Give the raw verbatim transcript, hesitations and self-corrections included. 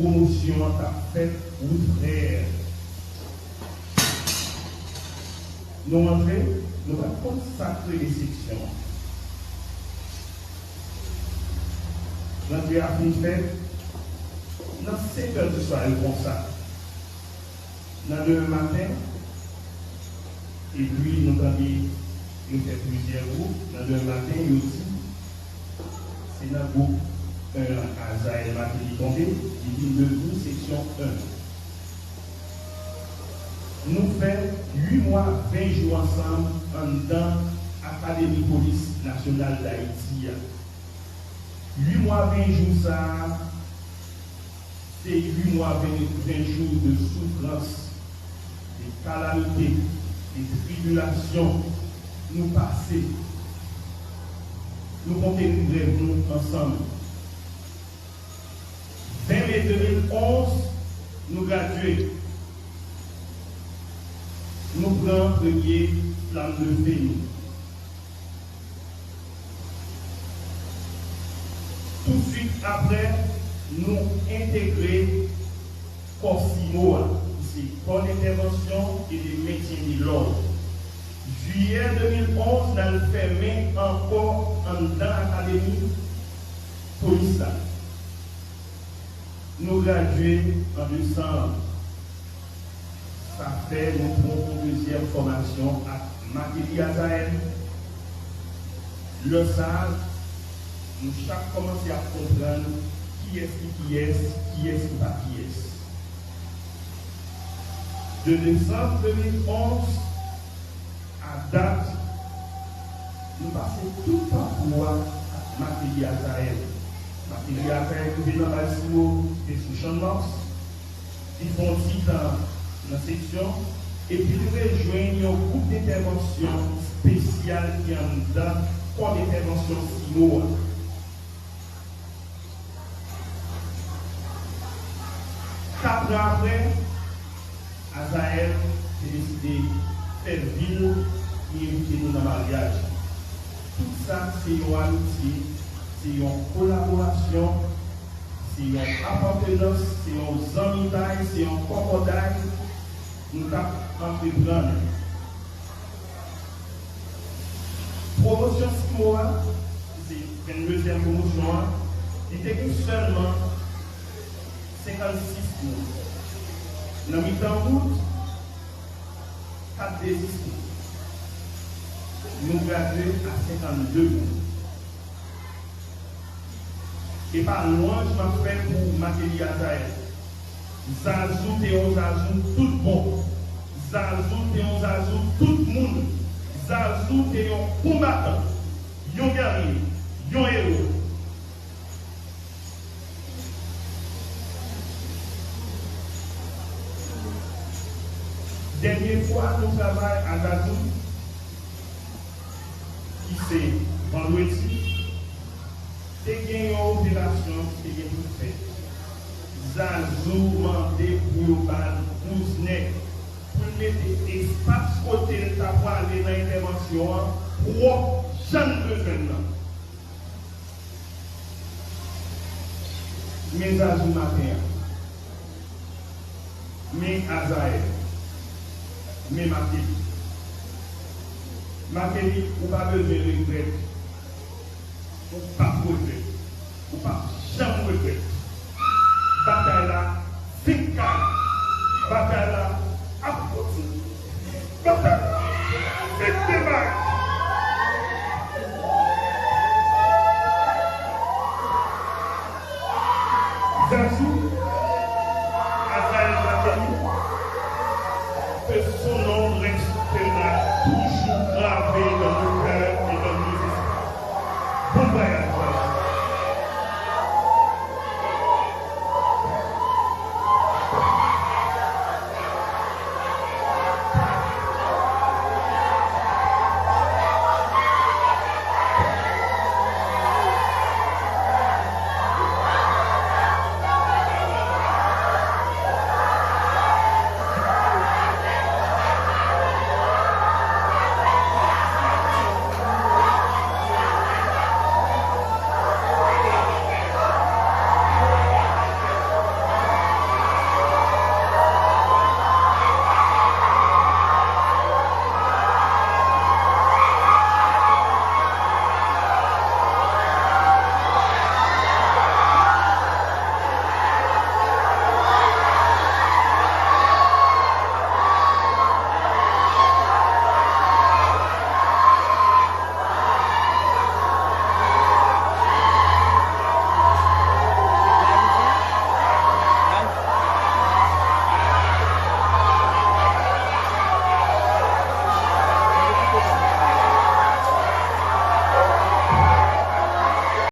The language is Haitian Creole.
Pwomosyon an t ap fèt wout frè. Nou antre, nou pa t konn sa k rele seksyon an. Rantre a fin fèt nan senkè di swa yo konsa. Nan demen maten, epi nou tande yo fè plizyè gwoup, nan demen maten, yo di, se nan gwoup en an Azayèl Mateli tonbe, li vin devni seksyon en. Nou fè uit mwa ven jou ansanm anndan Akademi Polis Nasyonal Dayiti a. Uit mwa ven jou sa a, se uit mwa ven, ven jou de soufrans, de kalamite, de tribilasyon nou pase. Nou konkerir rèv nou ansanm. Ven me de mil onz, nou gradye. Nou pran premye flam de fe nou. Tousuit apre, nou entegre kò CIMO a, ki se Corps d'Intervention et de Maintien de l'Ordre. Jiyè de mil onz, n al fèmen ankò anndan Akademi Polis la. Nou gradye an desanm. Sa fè nou pran yon dezyèm fòmasyon ak Mateli Azayèl. Lè sa a, nou chak kòmanse ap konprann kiyès ki kiyès, kiyès ki pa kiyès. De desanm de mil onz a dat, nou pase tout pakou a ak Mateli Azayèl. Mateli Azayèl rive nan baz CIMO, te sou Channmas. Li fè yon ti tan nan seksyon, epi li rejwenn yon gwoup dentèvansyon espesyal ki anndan kò dentèvansyon CIMO a. Kat an apre, Azayèl te deside fè vi l, li envite nou nan maryaj. Tout sa se yon amitye, se yon kolaborasyon, se yon apatenans, se yon zanmitay, se yon kòkòday nou t ap antreprann. Pwomosyon CIMO a, ki se venndezyèm pwomosyon an, li te gen sèlman senkannsis moun. Nan mitan wout, kat deziste. Nou gradye a senkannde moun. E pa lwanj m ap fè pou Mateli Azayèl. Zazou te yon zazou tout bon. Zazou te yon zazou tout moun. Zazou te yon konbatan, yon gèrye, yon ewo. Dènye fwa nou travay a Zazou, ki se vandredi, te gen yon operasyon ki te gen pou l fèt. Zazou mande pou yo ba l douz nèg pou l mete espas kote l ta prale nan entèvansyon an pwòp jan l bezwen l lan. Men Zazou maten an. Men Azayèl. Men Mateli. Mateli, ou pa bezwen regrèt. Ou p ap regrèt. Ou p ap janm regrèt. Batay la fenk kale. Batay la ap kontinye. Batay la fenk demare. Zazou,